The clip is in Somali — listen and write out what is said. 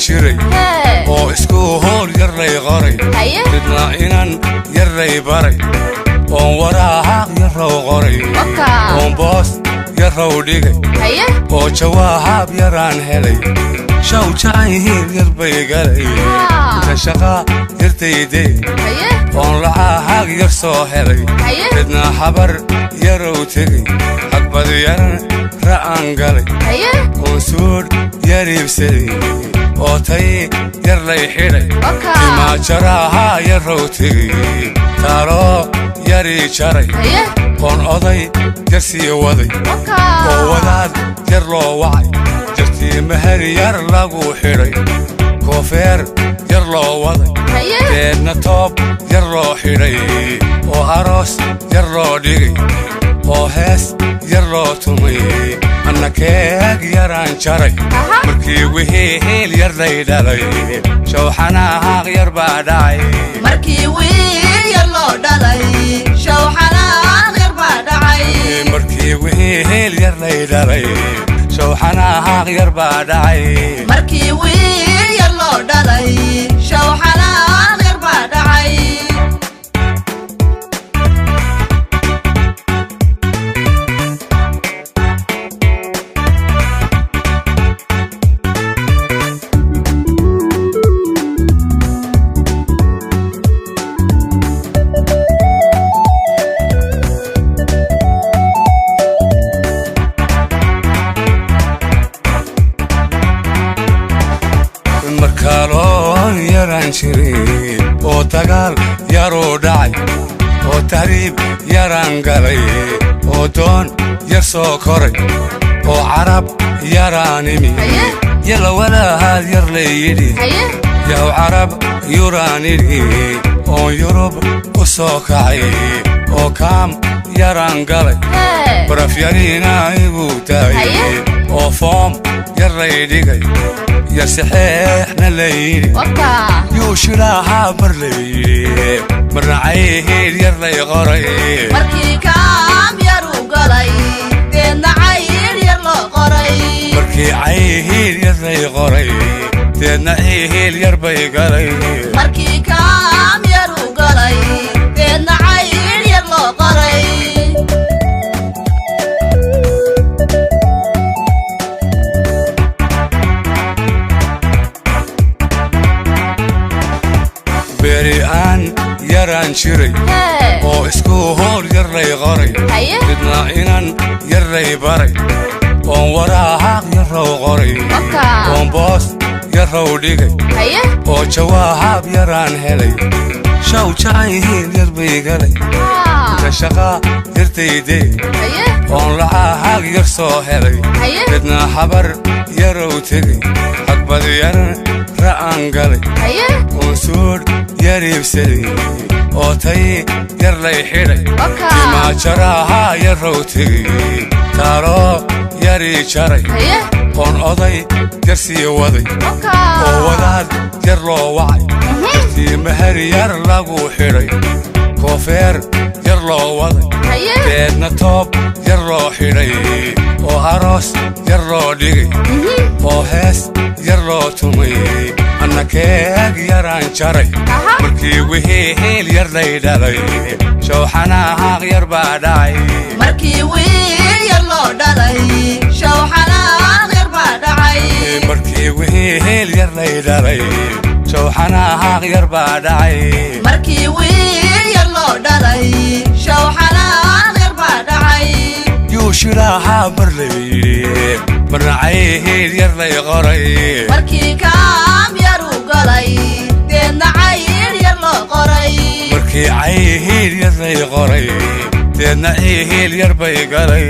Jiray oo isku hool yar lay qoray, midna inan yar lay baray, oon waraaq yarrow qoray, oon boos yarrow dhigay, oo jawaab yaraan helay, shaw jacayl yar bay galay, inta shaqaa yartayday, oon lacag yar soo helay, midna habar yarow tegey, hagbad yaran ra'an galay, oon suudh yar iibsaday, oo tay yar lay xidhay, timaajaraha yarrow tegey, taaloo yarii jaray, oon oday yar sii waday, oo wadaad yar loo wacay, jartii meher yar lagu xidhay, koofeer yar loo waday, deedna toob yar loo xidhay, oo aroos yar loo dhigay, oo hees yar loo tumay, anna keeg yaraan jaray. Markii wihiil yar lay dhalay, shawxanaaq yar baa dhacay. Markii wiil yar loo dhalay, shawxanaaq yar baa dhacay. Markii wihiil yar lay dhalay, shawxanaaq yar baa dhacay. Markii wiil yar loo dhalay, shawxanaaq yar baa dhacay. Markaaloon yaraan jiray, oo dagaal yaruu dhacay, oo tahriib yaraan galay, oo doon yar soo koray, oo carab yaraan imi, yalla walahaad yar layidhi, yaw carab yuraan idhi, oon Yurub u soo kacay, oo kaam yaraan galay, baraf yariina igu daayay, oo foom yar lay dhigay, yar saxeexna layidhi, yuu shilaahaa mar layidhi, marna cayhiil yar lay qoray. Markii kaam yar u galay, deedna cayr yar loo qoray. Markii cayhiil yar lay qoray, deedna cihiil yar bay galay. Markii kaam yar u galay, deedna cayr yar loo qoray. Beri aan yaraan jiray, oo isku hool yar lay qoray, midna inan yar lay baray, oon waraaq yarrow qoray, oon boos yarrow dhigay, oo jawaab yaraan helay, shaw jacayl yar bay galay, inta shaqaa yartayday, oon lacag yar soo helay, midna habar yarow tegey, hagbad yaran ra'an galay, oon suudh yar iibsaday, oo tay yar lay xidhay, timaajaraha yarrow tegey, taaloo yarii jaray, oon oday yar sii waday, oo wadaad yar loo wacay, jartii meher yar lagu xidhay, koofeer yar loo waday, deedna toob yar loo xidhay, oo aroos yar loo dhigay, oo hees yar loo tumay, anna keeg yaraan jaray. Markii wihiil yar lay dhalay, shawxanaaq yar baa dhacay. Markii wiil yar loo dhalay, shawxanaaq yar baa dhacay. Markii wihiil yar lay dhalay, shawxanaaq yar baa dhacay. Markii wiil yar loo dhalay, shawxanaaq yar baa dhacay. Yuu shilaahaa mar layidhi, marna cayhiil yar lay qoray. Markii kaam yar u galay, deedna cayr yar loo qoray. Markii cayhiil yar lay qoray, deedna cihiil yar bay galay.